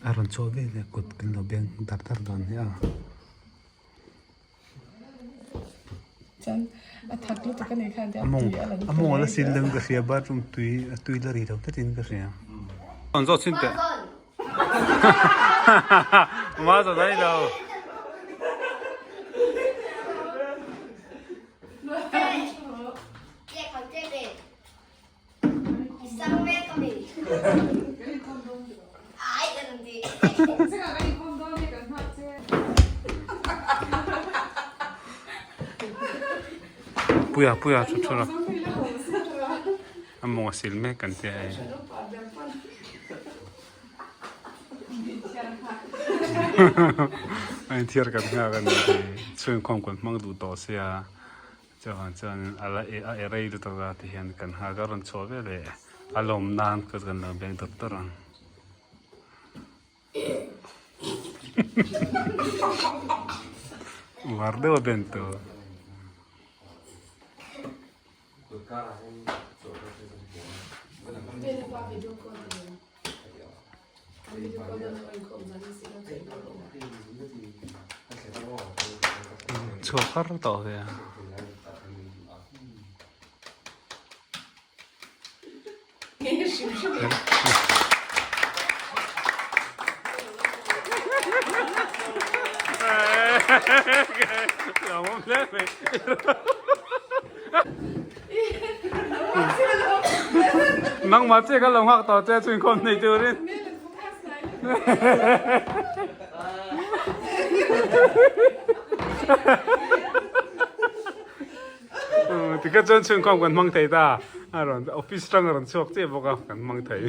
A rawn chhuah ve leh kut kan lo beng dar dar dawn nia. A mawng a mawng a la sil deuhin ka hria bathroom tui a tui la ri lo tlatin ka hria. Rawn zawt chhin teh. Ma zawt a ni lo. Puia puia thu thu la a mawng a sil mek kan tia e. A inthiar kan nghak a ni chhungkhawm kan hmang duh tawh sia. Chuvang chuan a la a e rei lutuk a ti hian kan nghak a rawn chhuah ve leh a lawm nan kut kan lo beng dawt dawt ang. Var deuh a ben tur. Chhuak har tawh ve a. Nangmah che kha lo nghak tawh che chhunkhawm nei turin. Tikha chuan chhunkhawm kan hmang thei ta. A rawn office tang a rawn chhuak chiah bawk a kan hmang thei.